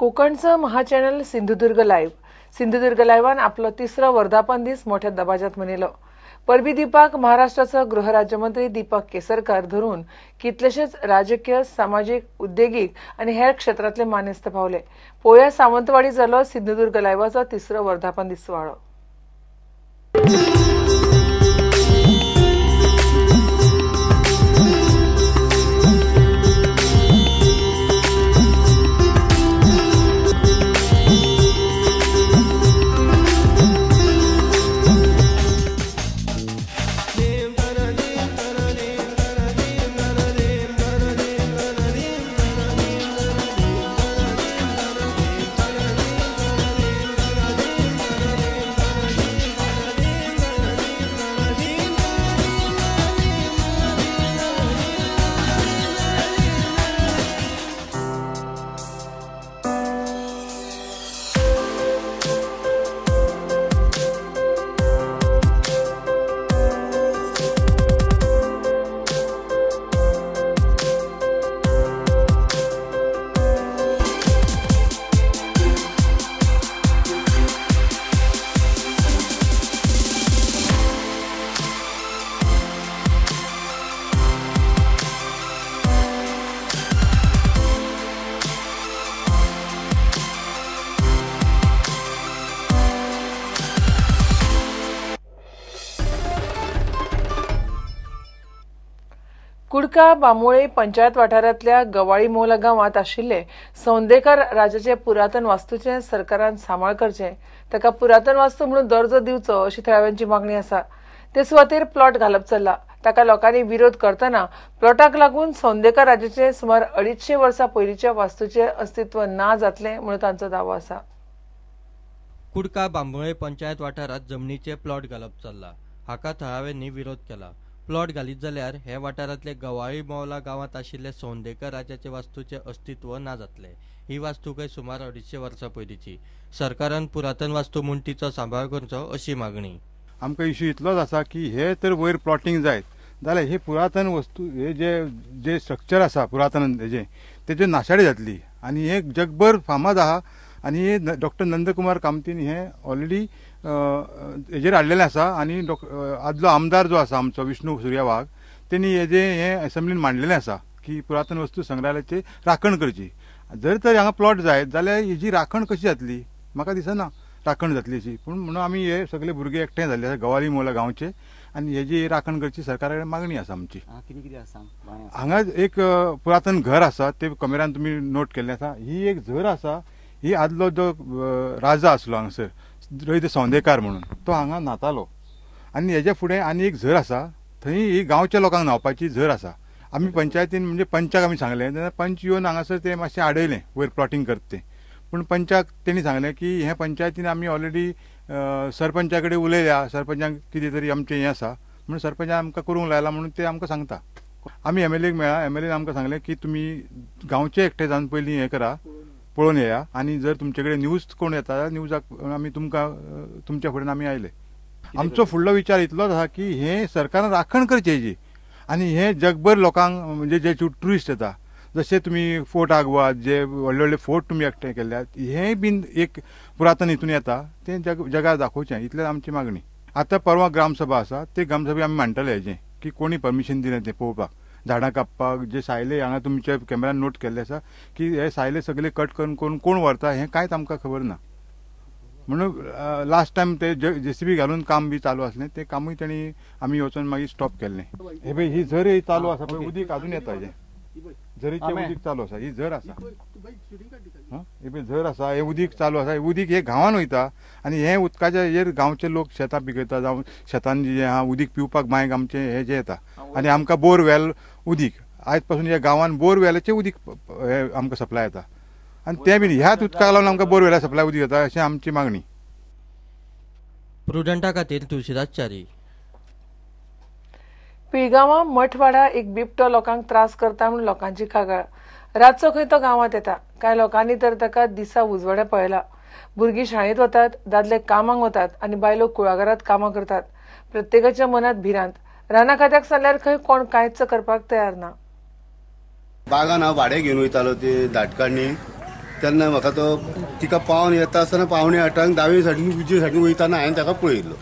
कोकणचं महाचॅनल Sindhudurg live. Sindhudurg लाईव्हान आपलो तिसरो वर्धापन दीस मोठ्या दबाज्यात मनयलो. परबी दिवपाक महाराष्ट्राचो गृहराज्यमंत्री दीपक केसरकर धरून कितलेशेच राजकीय, सामाजीक, उद्देगीक आनी हेर क्षेत्रांतले मानेस्त पावले. पोया सावंतवाडी जालो सिंधुदुर्ग लाईव्हाचो तिसरो वर्धापन दीस सुवाळो. कुडका बांबोळे पंचायत वाठारांतल्या गवाळी मोला गांवांत आशिल्ले सौंदेकर राजाचे पुरातन वास्तूचें सरकारान सांबाळ करचें, ताका पुरातन वास्तू म्हणून दर्जो दिवचो अशी थळाव्यांची मागणी आसा. ते सुवातेर प्लॉट घालप चल्ला, ताका लोकांनी विरोध करतना प्लॉटाक लागून सौंदेकर राजाचे सुमार 250 वर्सां पयलींच्या वास्तूचें अस्तित्व ना जातलें म्हणून तांचो दावो आसा. कुडका बांबोळे पंचायत वाठारांत जमनीचे प्लॉट घालप चल्ला, हाका थळाव्यांनी विरोध केला. प्लॉट घालीत जाल्यार हे वाठारांतले गवाळी मोवला गांवांत आशिल्ले सौंदेकर राजाचे वास्तूचे अस्तित्व ना जातले. ही वास्तू खंय सुमार 250 वर्सां पयलींची. सरकारान पुरातन वास्तू म्हूण तिचो सांबाळ करचो अशी मागणी. आमकां इश्यू इतलोच आसा की हे तर वयर प्लॉटींग जायत जाल्यार हे पुरातन वस्तू हे जे जे स्ट्रक्चर आसा पुरातन हेजें तेजे नाशाडी जातली आनी हे जगभर फामाद आहा आनी हे डॉक्टर नंदकुमार कामतीन हे ऑलरेडी हेजेर हाडलेलें आसा आनी आदलो आमदार जो आसा आमचो विष्णू सुर्या वाघ तेणी हेजें हें एसेंब्लीन मांडलेलें आसा की पुरातन वस्तू संग्रहालयाची राखण करची. जर तर हांगा प्लॉट जायत जाल्यार हेजी राखण कशी जातली म्हाका दिसना राखण जातली अशी. पूण म्हणून आमी हे सगळे भुरगे एकठांय जाल्ले आसा गवाली मोला गांवचे आनी हेजी राखण करची सरकारा कडेन मागणी आसा आमची. हांगा एक पुरातन घर आसा ते कॅमेरान तुमी नोट केल्लें आसा. ही एक झर आसा, ही आदलो जो राजा आसलो हांगासर रोहित सौंदेकार म्हणून तो हांगा न्हातालो आनी हेज्या फुडें आनी एक झर आसा थंय ही गांवच्या लोकांक न्हांवपाची झर आसा. आमी पंचायतीन म्हणजे पंचाक आमी सांगलें तेन्ना पंच येवन हांगासर ते मातशें आडयलें वयर प्लॉटींग करता तें. पूण पंचाक तेणी सांगलें की हें पंचायतीन आमी ऑलरेडी सरपंचा कडेन उलयल्या, सरपंचाक कितें तरी आमचें हें आसा म्हणून सरपंचान आमकां करूंक लायलां म्हणून ते आमकां सांगता. आमी एमएलएक मेळ्ळा, एमएलएन आमकां सांगलें की तुमी गांवचे एकटे जावन पयलीं हें करा, पळोवन येया आनी जर तुमचे कडेन न्यूज कोण येता जाल्यार न्यूजाक आमी तुमकां तुमच्या फुडें आमी आयले. आमचो फुडलो विचार इतलोच आसा की हें सरकारान राखण करची हेजी आनी हें जगभर लोकांक म्हणजे जे ट्युरिस्ट येता जशे तुमी फोर्ट आगवाद जे व्हडले व्हडले फोर्ट तुमी एकठांय केल्ले हेंय बीन एक पुरातन हितून येता तें जगार दाखोवचें इतलें आमची मागणी. आतां परवां ग्रामसभा आसा ते ग्रामसभे आमी मांडटले हेजें की कोणी परमिशन दिलें तें पळोवपाक झाडां कापपाक जे सायले हांगा तुमच्या कॅमेरान नोट केल्ले आसा की हे सायले सगळे कट करून कोण कोण व्हरता हें कांयच आमकां खबर ना. म्हणून लास्ट टायम ते जेसीबी घालून काम बी चालू आसलें तें कामूय तेणी आमी वचून मागीर स्टॉप केल्लें. हे पळय ही झर चालू आसा पळय उदीक आजून येता हेजें झरीचें उदीक चालू आसा. ही झर आसा, हे पळय झर आसा, हें उदीक चालू आसा. उदीक हे गांवान वयता आनी हें उदकाच्या हेजेर गांवचे लोक शेतां पिकयता जावं शेतान जें आहा उदीक पिवपाक बांयक आमचें हें जें येता आनी आमकां बोरवेल उदीक आयज पासून ह्या गांवान बोरवेलाचें उदीक हें आमकां सप्लाय येता आनी तें बीन ह्याच उदकाक लागून आमकां बोरवेला सप्लाय उदीक येता अशें आमची मागणी. प्रुडंटा खातीर तुळशीदास च्यारी. पिळगांवां मठवाडा एक बिबटो लोकांक त्रास करता म्हूण लोकांची कागाळ. रातचो खंय तो गांवांत येता. कांय लोकांनी तर ताका दिसा उजवाड्या पळयला. भुरगीं शाळेंत वतात, दादले कामाक वतात आनी बायलो कुळागरांत कामां करतात. प्रत्येकाच्या मनांत भिरांत. राना खात्याक सांगल्यार खंय कोण कांयच करपाक तयार ना. बागान हांव भाडें घेवन वयतालो ते धाटकांनी तेन्ना म्हाका तो तिका पावन येता आसतना 7:45 दावे सायडीन उजवे सायडीन वयताना हांवें ताका पळयलो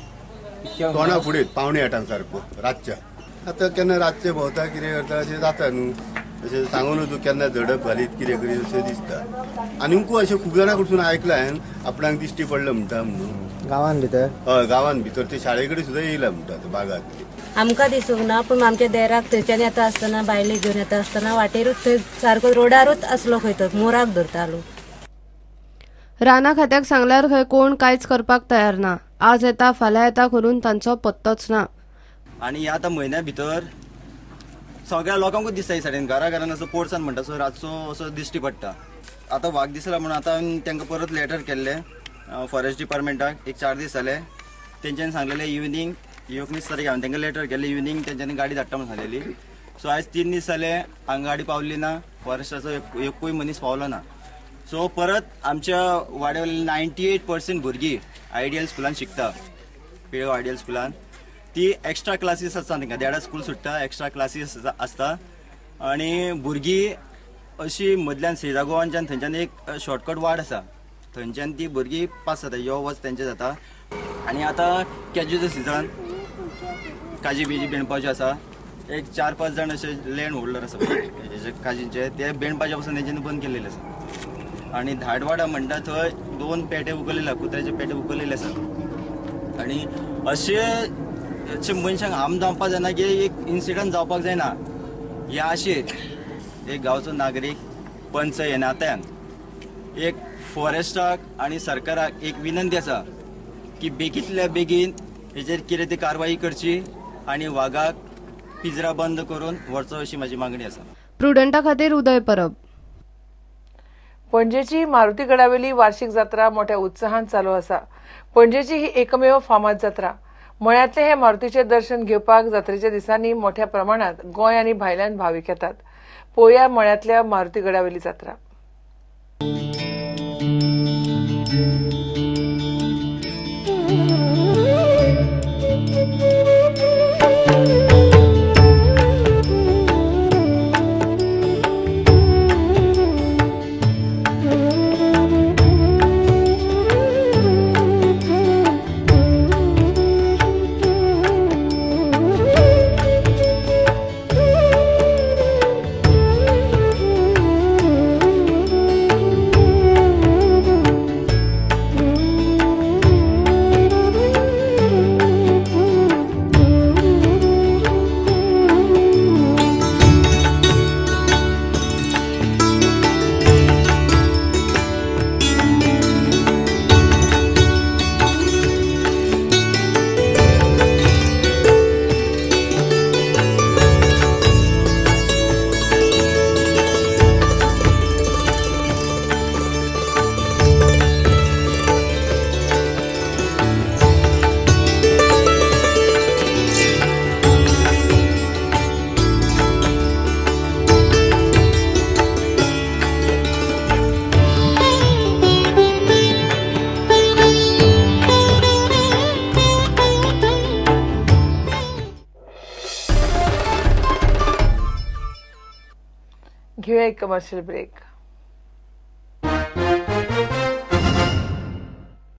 तोंडा फुडें 7:45 सारको रातच्या. आतां केन्ना रातचें भोंवता कितें करता अशें जाता न्हू, अशें सांगून तूं केन्ना झडप घालीत कितें करीत अशें दिसता. आनीकूय अशें खूब जाणां कडसून आयकलां हांवें, आपणाक दिश्टी पडलो म्हणटा म्हणून गांवान भितर. हय, गांवान भितर ते शाळे कडेन सुद्दां येयला म्हणटा बागांत. आमकां दिसूंक ना, पूण आमच्या देराक थंयच्यान येता आसतना बायलेक घेवन येता आसतना वाटेरूच थंय सारको रोडारूच आसलो खंय तो मोराक धरतालो. राना खात्याक सांगल्यार खंय कोण कांयच करपाक तयार ना. आज येता फाल्यां येता करून तांचो पत्तोच ना. आनी ह्या आतां म्हयन्या भितर सगळ्या लोकांकूच दिसता ही सायडीन घरा घरान असो पोर्सान म्हणटा सो रातचो असो दिश्टी पडटा. आतां वाग दिसला म्हणून आतां तांकां परत लेटर केल्ले फॉरेस्ट डिपार्टमेंटाक, एक 4 दीस जाले. तेंच्यांनी सांगलेले इवनींग 19 तारीख हांवें तांकां लेटर केल्ले, इवनींग तेंच्यांनी गाडी धाडटा म्हणून सांगलेली. सो आयज 3 दीस जाले हांगा गाडी पावली ना, फॉरेस्टाचो एकूय मनीस पावलो ना. सो परत आमच्या वाड्या वयले 98% भुरगीं आयडियल स्कुलान शिकता, पिळगांव आयडियल स्कुलान. ती एक्स्ट्रा क्लासीस आसता तांकां, 1:30 स्कूल सुट्टा, एक्स्ट्रा क्लासीस आसता. आनी भुरगीं अशी मदल्यान सेजागोवानच्यान थंयच्यान एक शॉर्टकट वाड आसा, थंयच्यान ती भुरगीं पास जाता, यो वच तेंचें जाता. आनी आतां कॅज्यूचो सिजन, काजी बिजी बेणपाच्यो आसा, एक 4-5 जाण अशे लँड होल्डर आसा काजींचे, ते बेणपाचे पसून तेंच्यांनी बंद केलेले आसा. आनी धाडवाडा म्हणटा थंय 2 पेटे उखलले, कुत्र्याचे पेटे उखललेले आसा. आनी अशे अशे मनशांक हार्म जावपाक जायना की एक इन्सिडंट जावपाक जायना ह्या आशेर एक गांवचो नागरीक पंच हे नात्यान एक फॉरेस्टाक आनी सरकाराक एक विनंती आसा की बेगींतल्या बेगीन हेजेर कितें ती कारवाई करची आनी वागाक पिंजरा बंद करून व्हरचो अशी म्हाजी मागणी आसा. प्रुडंटा खातीर उदय परब. पणजेची मारुती गडावेली वार्षिक जात्रा मोठ्या उत्साहान चालू आसा. पणजेची ही एकमेव फामाद जात्रा. मळ्यांतले हे मारुतीचे दर्शन घेवपाक जात्रेच्या दिसांनी मोठ्या प्रमाणात गोंय आनी भायल्यान भावीक येतात. पळोवया मळ्यांतल्या मारुती गडावेली जात्रा. घेऊया एक कमर्शियल ब्रेक.